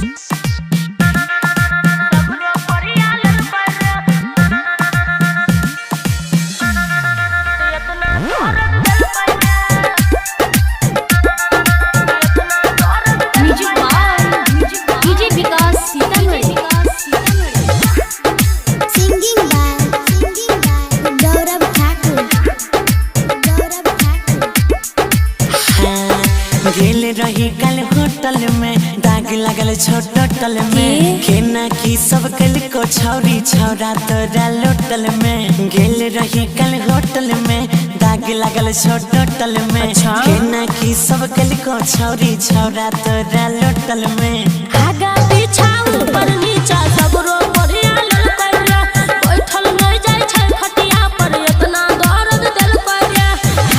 Music by DJ Vikas Sitamarhi. Singing by Gaurav Thakur. Gaurav Thakur. गेल रही कल hotel में दाग लगल छोट होटल में केना की सब कल को छौरी छौरा तोरा लोटल में। गेल रही कल होटल में दाग लगल छोट होटल में। अच्छा। केना की सब कल को छौरी छौरा तोरा लोटल में। आगा पीछा ऊपर नीचा सगरो बढ़िया ललकै रे, बैठल नहि जाइ छै खटिया पर एतना दर्द देलकै रे।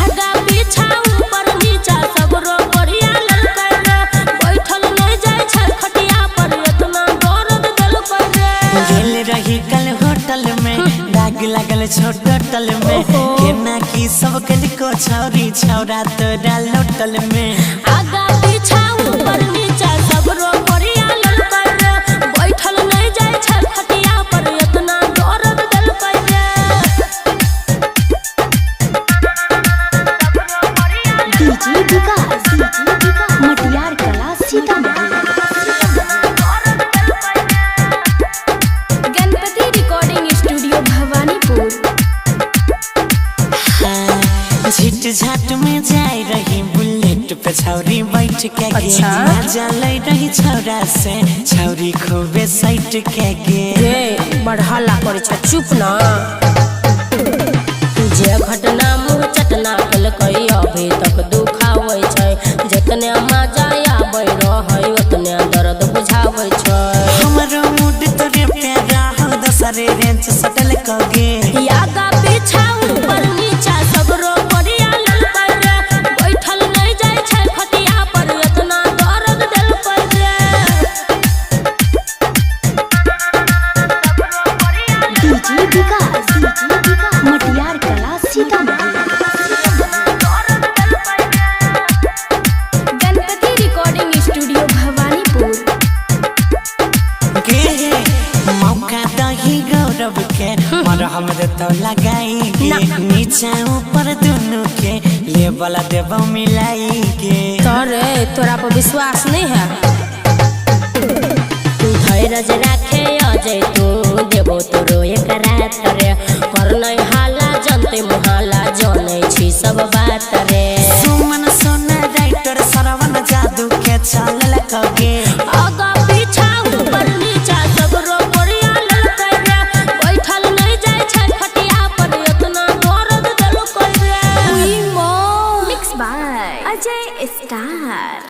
आगा पीछा ऊपर नीचा सगरो बढ़िया ललकै रे, बैठल नहि जाइ छै खटिया पर एतना दर्द देलकै रे। गेल रही कल होटल में दाग लगल छोट होटल में। केना की सब कल को छौरी छौरा तोरा लोटल में। आगा पीछा ऊपर नीचा सगरो बढ़िया ललकै रे, बैठल नहि जाइ छै खटिया पर एतना दर्द देलकै रे। DJ Vikas Matiyar Kala Sitamarhi. Ganpati recording studio Bhawanipur. झिट झाट में जाय रही बुलेट पे छौरी बैठ के गे। अच्छा। मजा ले रही छौरा से छौरी खूबे सैट के गे। रे बढ़ाला करै छै, चुप न। जे घटना मुँह चटना केलकै अभी तक दुखाबै छै, जतने मजा आबै रहै ओतने दर्द बुझाबै छै। हमरो मूड तोरे प्यारा हो दोसरे रेंच सटल के गे। आगा पीछा ऊपर नीचा सगरो बढ़िया ललकै रे, बैठल नहि जाइ छै खटिया पर एतना दर्द देलकै रे। DJ Vikas Matiyar Kala Sitamarhi. Ganpati recording studio Bhawanipur. गे मौका दही गौरव के मरहम दे तो लगाई गे। नीचा ऊपर दुनू के लेवल देबो मिलाई गे। तोरे तोरा पर विश्वास नहीं है। तू धैरज राखे अजय तू देबो तोरो एक रात रे, कर नहीं हाला जनते मुहाला जनै छी सब बात रे। सुमन सोना राइटर सरवन जादू के चलल कगे। आगा पीछा ऊपर नीचा सगरो बढ़िया ललकै रे, बैठल नहीं जाइ छै खटिया पर एतना दर्द देलकै रे। Mix by Ajay star.